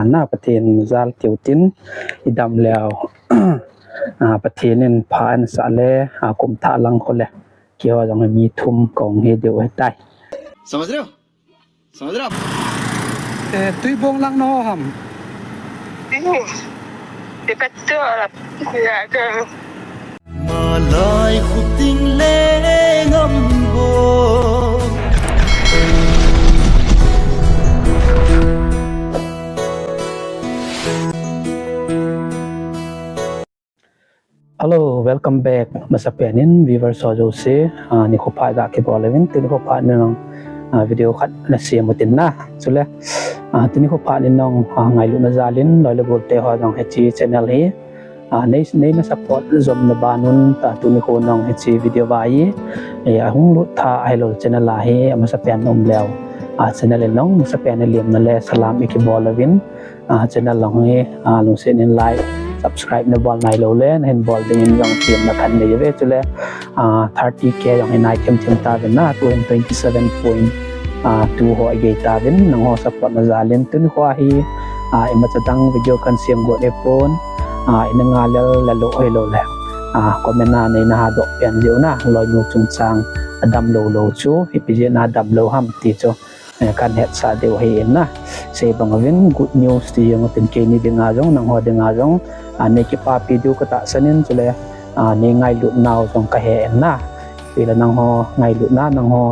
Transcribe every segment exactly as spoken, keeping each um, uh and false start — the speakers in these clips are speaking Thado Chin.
Na Pathen jal tiu tin, i dam leu, a, Pathen in pha asah le, a, kum thah lang khu le, keiho jong mi thum kahung hi diu ahitai. समझ रहे हो? समझ रहे हो आप? Eh, Tuibong lang naho ham? Hmm. Ipat to, ya, Malai khuting le ngam bo. Hello, welcome back. Masapen in viewers ho jouse, ah, nikho pha ga kibol uvin, tuni nikho pha in jong, ah, video khat ana sem u tin na. Chule, ah, tuni nikho pha in jong, ah, ngailutna jal in, loi le gol te ho jong hiche channel hi, ah, nei, neina support jom na ban un, ta tuni nikho jong hiche video va hi, eh, ahung lut tha ahilou channel a hi, amasapen um leu, ah, channel in jong, masapen in lemna le salam i kibol uvin, ah, channel jong hi, ah, lungset in like, subscribe na bol nailou le, nahin bol ding in jong temna kanei uve chule, ah, thirty K jong hi nai thim thim tauvin na, tun twenty seven point two ho agei tauvin, nangho support na jal in tuni nikho hi, ah, imacha dang video kan sem got e pon, ah, ina nga lel lel u ahilou le, ah, comment a neina hadoh pen jeh u na, loinu chungchang adam lou lou chu, ipi jeh a adam lou ham ti chu. Eh, kan hetsah diu ahi in na. Sei bang uvin good news ti jeng u tin keini dinga jong, nangho dinga jong, ah, nei kipapi diu katahsan in chule, ah, nei ngailut nau jong kahe in na. Ipi le nangho ngailutna, nangho,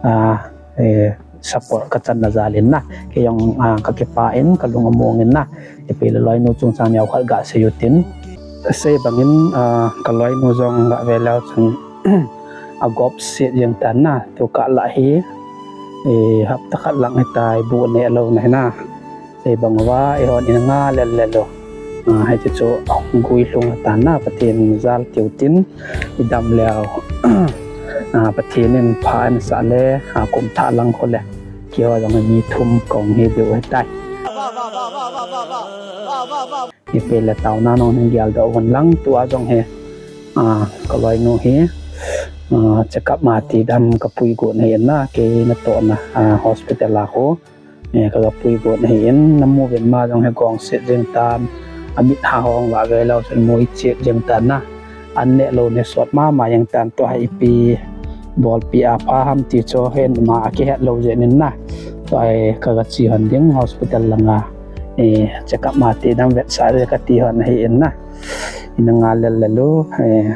ah, eh, support kachanna jal in na. Kei jong, ah, kakipah in, kalung among in na. Ipi le loinu chungchang neokhat gasei u tin. Sei bang in, ah, kaloinu jong gave leu chun agop set jeng tan na, tu kah lah hi, eh, hapta khat lang hitai, bu neh lou na hi na. Sei bang uva, eihon ina nga lel lel u. Ah, hiche chu guilhung tan na, Pathen jal tiu tin, i dam leu. Ah, Pathen in pha asah le, ah, kum thah lang khu le, keiho jong mi thum kahung hi diu ahitai. Ipi le taona nong hin geldoh uvin lang tua jong hi, ah, kaloinu hi, ah, check up ma ti dam kapui got ahi in na, kei natohna, ah, hospital a khu, eh, ka, kapui got ahi in, namu uvin ama jong hi gong set jeng tan, amit ha hong gave leu chun mu i chet jeng tan na, an neh lou ne sot mama jeng tan tua hi ipi bolpi a pha ham ti chu hin ama akihet lou jeh in na, tua hi ka, kache hon ding hospital langa. Eh, check up ma ti dam vetsah le kati hon ahi in na. Ina nga lel lel u, eh,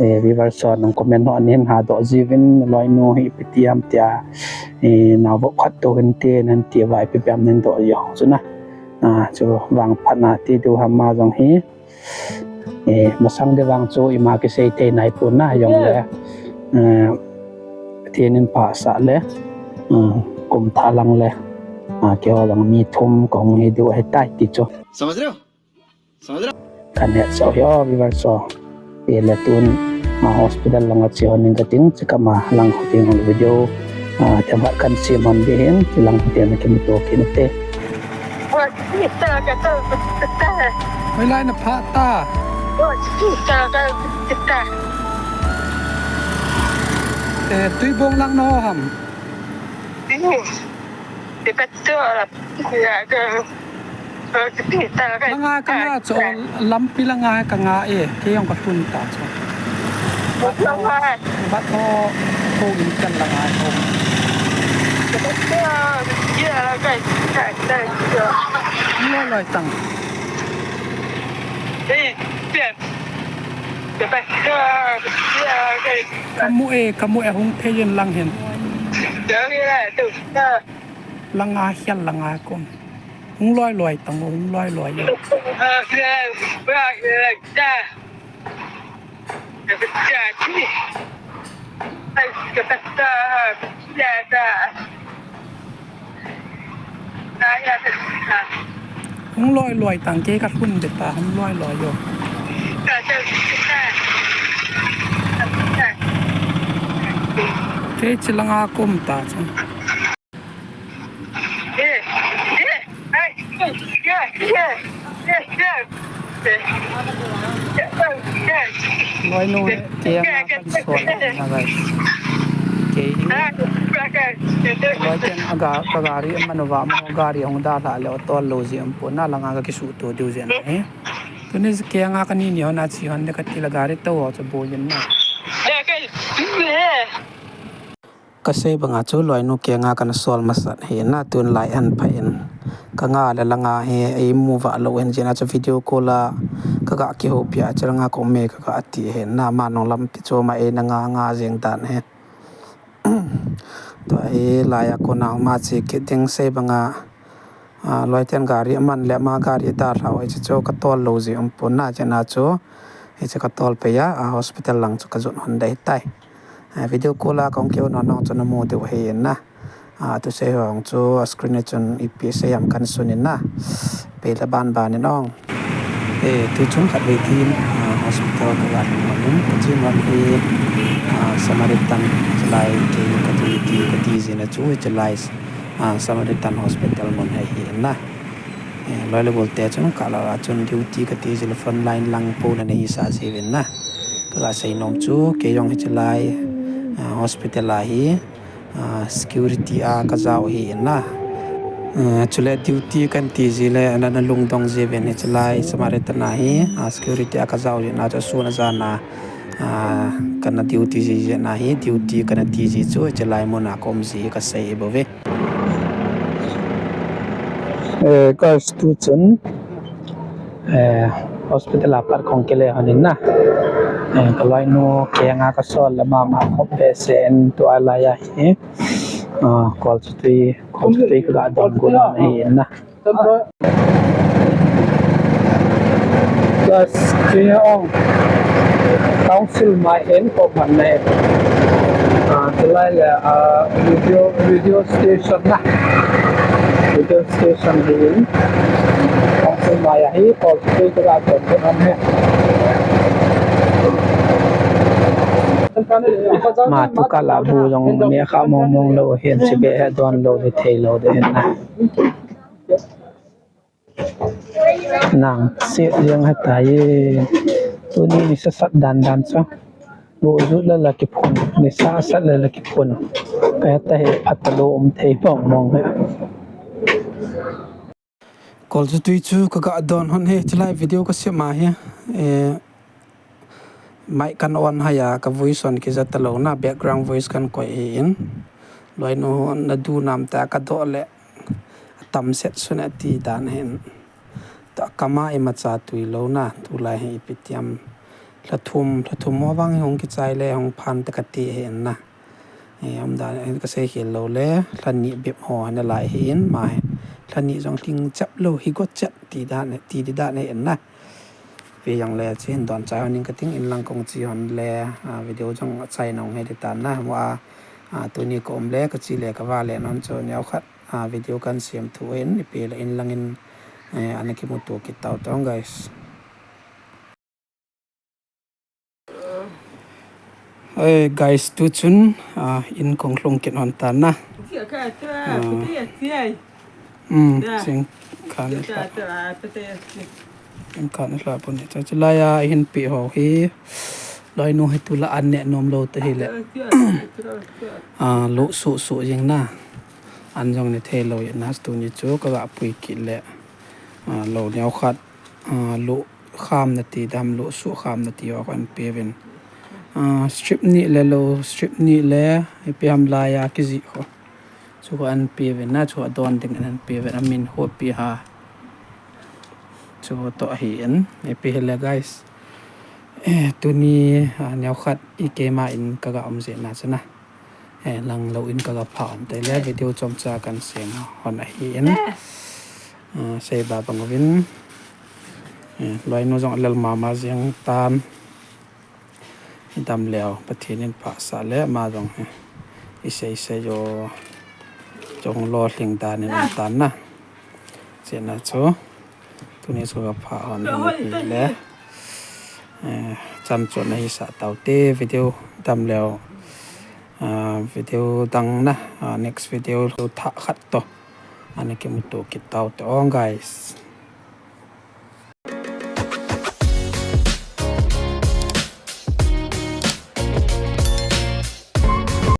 eh, viewers hon nang comment ho nahin hadoh jiuvin, loinu hi ipi ti ham tia, eh, nao vop khat tou hinte nahin ti uva ipi bep nahin doh jiu chu na. Ah, chu vangphatna ti diu ham ama jong hi. Eh, masang ding vang chu ima kisei thei nai pon na jong le. Eh, Pathen in pha asah le, ah, kum thah lang le, ah, keiho jong mi thum kahung hi diu ahitai ti chu. समझ रहे हो? समझ रहे हो? Kan hetsah u hi o, viewers ho. Ipi le tun, ah, hospital langa che hon ning kating, check up ma lang khu ting video, ah, themkhat kan sem hon ding hin, che lang khu ting na kimuto kit u te. Hospital ka to ta. Hoilai na pha ta? Hospital ka ta. Eh, Tuibong lang naho ham? Hmm. Ipat to. Langa ka nga chu, lampi langa ka nga e, kei jong ka lhun ta chu. Bat ho, bat ho, ho in kan langa ho. Loi loi tang. Kamu e, kamu e, hung thei in lang hin. Langa hial langa kum. Hung loi loi tang, hung loi loi. Hung loi loi tang, kei ka lhun de ta, hung loi loi jo. Kei che langa kum ta chu. Loinu, kei ama kan sol na, guys. Kei hi Loiten aga, ka gari aman uva, ama gari ahung dalha le, atol lou jeh umpon na, langa kakisuhto diu jeh ahi. Tuni kenga kani ni hon ache hon de kati le gari tou ho chu boiyin na. Kasei banga chu loinu kenga kana sol masat ahi na, tun lai an pha in. Kanga le langa hi eimu va lou hin jeh a chu video call a kaga kihoupi a, chulanga ka um e kaga ti ahi na, ama nung lampi chu ama eina nga nga jeng dan ahi. Tua hi laiya kona um a che kit ding sei banga, a, loiten gari aman le ama gari dalha u hiche chu katol lou jeh umpon na, chena chu hiche katol pei a, a, hospital lang chu kajon hon dei tai. A, video call a kahung kihou nom nom chu namu diu ahi in na. A, thusei ho chu a screen a chun ipi sei ham kahin sun in na. Pe le ban ban in ong. E, tuchung khatvei tin, a, hospital kaga lhung in, kache man hi, a, Samaritan, chulai kei ka duty kati jeh a chu, chulai, a, Samaritan Hospital mun hi ahi in na. E, loi le gol te chun kala chun duty kati jeh le front line lang po na nahi sa jiu in na. Kaga sei nom chu, kei jong hiche lai, a, hospital a hi, a, security a kajao ahi in na. A, chule duty kana ti jeh le, ana, ana lungdong jiuvin hiche lai Samaritan a hi, a, security a kajao jeh a chu sun a jan a, a, kana duty ji jeh a hi, duty kana ti ji chu hiche lai mun a ka um ji hi kasei bouve. Eh, guys, tuchun, eh, hospital a pat kahung kile hon in na. Eh, ka loinu kenga kasol le mama khop behseh in tua laiya hi. Ah, Kolsatui, Kolsatui kaga don got ahi in na. Plus, kei ong council mai hin ko man nei. Ah, chulai le, ah, radio, radio station na. Radio station hi council mai ahi, Kolsatui kaga don got ahi. Ama tu kala bu jong ni kha mong mong lou hin, chibai he don lou le thei lou de hin na. Nang, se jeng heta ye. Tuni nisa sat dan dan sa. Lu ju la la kiphun, nisa sat la la kiphun. Ka heta hi phat talou um thei mong mong hi. Kolsatui chu kaga don hon hi, chulai video kasem a hi. Eh, Mic kan on haiya, ka voice on kija talou na, background voice kan koi ahi in. Loinu nadu nam ta kadoh le, atam set sun ati dan ahin. Tua kama imacha tui lou na, tulai hi ipi tiam. Lha thum, lha thum ho vang hi hung kichai le, hung phan ta kati ahi in na. Eh, um dan, eh, kasei khel lou le, lha ni bep ho ana lai ahi in, ama hi. Lha ni jong lhing chap lou, hi got chat ti dan, ti di dan ahi in na. Ipi jong le, chu hin don chai hon ing kating, in lang kahung che hon le, a, video jong achai nung hi di tan na, mo a, a, tuni ka um le, kache le, kava le non chu, neo khat, a, video kan sem thu hin, ipi le in lang in, eh, ana kimuto kit tau tong, guys. Eh, guys, tuchun, a, in kahung lhung kit hon tan na. A, um, sing khan i lha. Sing khan i lha pon hi. Chulai a, i hin pe ho hi. Loinu hi tulai an ne nom lou te hi le. A, lo su su jing na. An jong ne thei lou ye na tuni chu ka ga pui kit le. A, lo neo khat. A, lo kham na ti dam, lo su kham na ti ho kan pe vin. A, strip ni le lo, strip ni le, ipi ham lai a kiji ho. Chu ho an pe vin na, chu ho don ding an pe vin, amin ho pi ha. Chu ho to ahi in, ipi hi le guys. Eh, tuni, a, neo khat i keima in ka ga um je na chu na. Eh, lang lo in ka ga pha um te le, video chomcha kan sem hon ahi in. A, sei ba bang uvin. Eh, loinu jong lel mama jeng tan. Dam leo, Pathen in phasah le, ama jong hi. I sei sei jo, jong lo hling dan in um tan na. Chena chu, tuni chu ka pha hon hi le. Eh, chan chon na hi sa tau te video dam leo. Ah, video dang na, ah, next video lo tha khat to. Ana kimuto kit tau te ong guys.